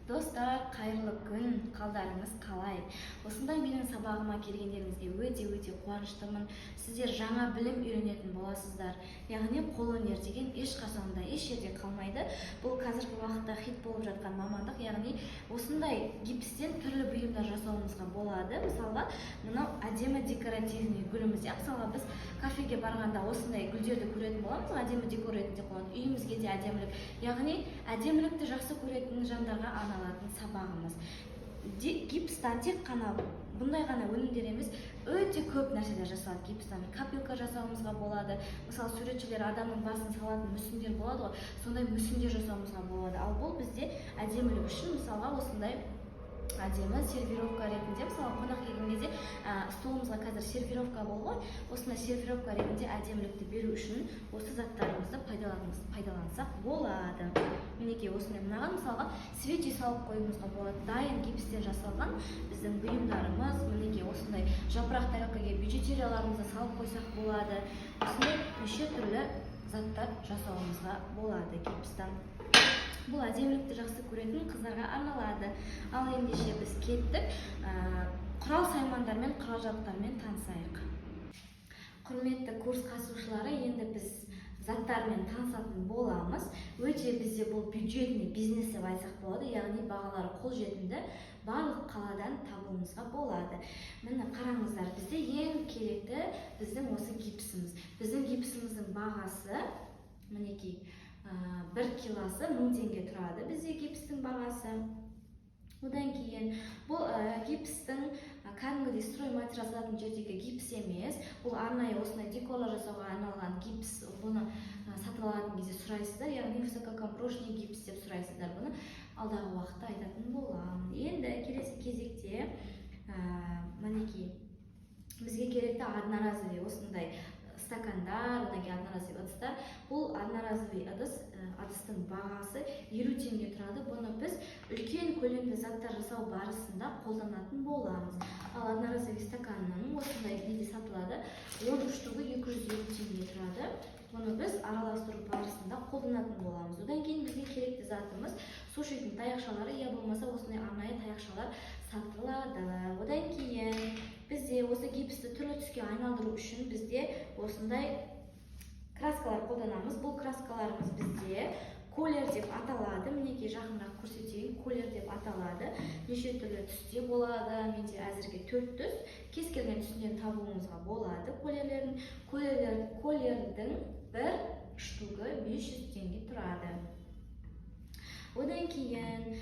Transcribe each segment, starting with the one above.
Достар, қайырлы күн! Қалдарыңыз қалай? Осындай менің сабағыма келгендеріңізге өте өте қуаныштымын. Сіздер жаңа білім үйренетін боласыздар, яғни қолөнер деген ешқашан да еш жерде қалмайды. Бұл қазіргі уақытта хит болып жатқан мамандық, яғни осындай гипстен түрлі бұйымдар жасауымызға болады. Мысалға, мынау әдемі декоративный гүліміз, иә. Мысалға, біз кафеге барғанда осындай гүлдерді көретін боламыз ғой, әдемі декор ретінде қойылады. Үйімізге де әдемілік, яғни әдемілікті жақсы көретін жандарға арналатын сабағымыз. Гипстан тек қана бұндай ғана өнімдер емес, өте көп нәрселер жасалады. Гипстан копилка жасауымызға болады. Мысалы, суретшілер адамның басын салатын мүсіндер болады ғой, сондай мүсіндер жасауымызға болады. Ал бұл бізде әдемілік үшін, мысалға, осындай әдемі сервировка ретінде, мысалы, қонақ келген кезде столымызға, қазір сервировка болды ғой, осындай сервировка ретінде әдемілікті беру үшін осы заттарымызды пайдалансақ болады. Мінекей, осындай мынаған, мысалға, свечи салып қоюымызға болады. Дайын гипстен жасалған біздің бұйымдарымыз. Мінекей, осындай жапырақ тарелкаге бижутерияларымызды салып қойсақ болады. Осындай неше түрлі заттар жасауымызға болады гипстан. Бұл әдемілікті жақсы көретін қыздарға арналады. Ал ендеше біз кеттік, құрал саймандармен, құрал жабдықтармен танысайық. Құрметті курс қатысушылары, енді біз заттармен танысатын боламыз. Өте бізде бұл бюджетный бизнес деп айтсақ болады, яғни бағалары қолжетімді, барлық қаладан табуымызға болады. Міне, қараңыздар, бізде ең керекті біздің осы гипсіміз. Біздің гипсіміздің бағасы, мінекей, 1 килосы 1000 теңге тұрады бізде гипстің бағасы. Одан кейін бұл гипстің кәдімгідей стройматериал сататын жердегі гипс емес, бұл арнайы осындай декорлар жасауға арналған гипс. Бұны сатып алатын кезде сұрайсыздар, яғни высокопрочный гипс деп сұрайсыздар. Бұны алдағы уақытта айтатын боламын. Енді келесі кезекте мінекей, бізге керекті одноразовый осындай стакандар, одан кейін одноразовый ыдыстар. Бұл одноразовый ыдыс, ыдыстың бағасы 50 теңге тұрады. Бұны біз үлкен көлемді заттар жасау барысында қолданатын боламыз. Ал одноразовый стаканның осындай неде сатылады, 10 штугы 250 теңге тұрады. Бұны біз араластыру барысында қолданатын боламыз. Одан кейін бізге керекті затымыз су ішетін таяқшалары, я болмаса осындай арнайы таяқшалар сатылады. Одан кейін бізде осы гипсті түрлі түске айналдыру үшін бізде осындай краскалар қолданамыз. Бұл краскаларымыз бізде колер деп аталады. Мінекей, жақынырақ көрсетейін, колер деп аталады. Неше түрлі түсте болады, менде әзірге төрт түс. Кез келген түсінен табуыңызға болады колерлердің. Колердің бір штугы 500 теңге тұрады. Одан кейін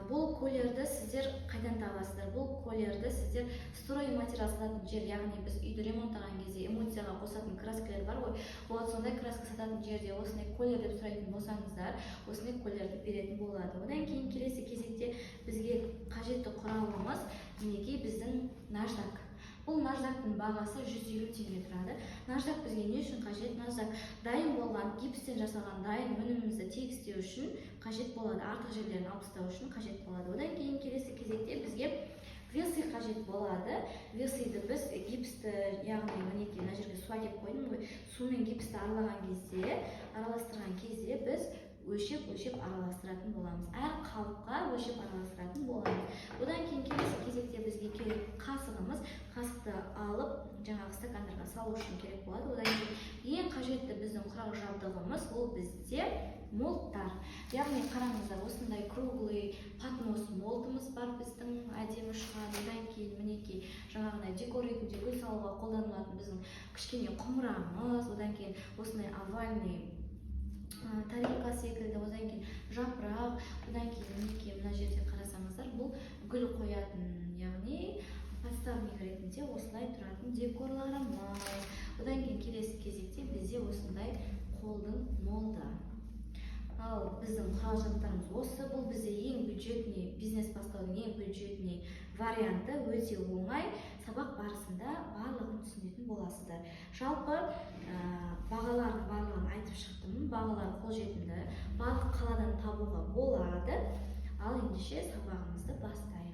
бұл колерді сіздер қайдан табасыздар? Бұл колерді сіздер стройматериал сататын жер, яғни біз үйді ремонттаған кезде эмульсияға қосатын краскалар бар ғой, вот сондай краска сататын жерде осындай колер деп сұрайтын болсаңыздар, осындай колерді беретін болады. Одан кейін келесі кезекте бізге қажетті құралымыз, мінекей, біздің наждак. Бұл наждактың бағасы 150 теңге тұрады. Наждак бізге не үшін қажет? Наждак дайын болған гипстен жасалған дайын өнімімізді тегістеу үшін қажет болады, артық жерлерін алып тастау үшін қажет болады. Одан кейін келесі кезекте бізге весы қажет болады. Весыды біз гипсті, яғни мінекей, мына жерге су әкеліп қойдым ғой, сумен гипсті аралаған кезде, араластырған кезде біз өлшеп өлшеп араластыратын боламыз, әр қалыпқа өлшеп араластыратын боламыз. Одан кейін келесі кезекте бізге керек қасығымыз. Қасықты алып, жаңағы стакандарға салу үшін керек болады. Одан кейін ең қажетті біздің құрал жабдығымыз ол бізде молдтар. Яғни қараңыздар, осындай круглый поднос молдымыз бар біздің, әдемі шығады. Одан кейін, мінекей, жаңағындай декор ретінде гүл салуға қолданылатын біздің кішкене құмырамыз. Одан кейін осындай овальный тарелка секілді, одан кейін жапырақ, одан кейін, мінекей, мына жерде қарасаңыздар, бұл гүл қоятын, яғни подставник ретінде осылай тұратын декорларымыз. Одан кейін келесі кезекте бізде осындай қолдың молды. Ал біздің құрал жабдықтарымыз осы. Бұл бізде ең бюджетный, бизнес бастаудың ең бюджетный варианты, өте оңай. Сабақ барысында барлығын түсінетін боласыздар. Жалпы бағалардың барлығын айтып шықтым. Бағалар қолжетімді, барлық қаладан табуға болады. Ал ендеше сабағымызды бастайық.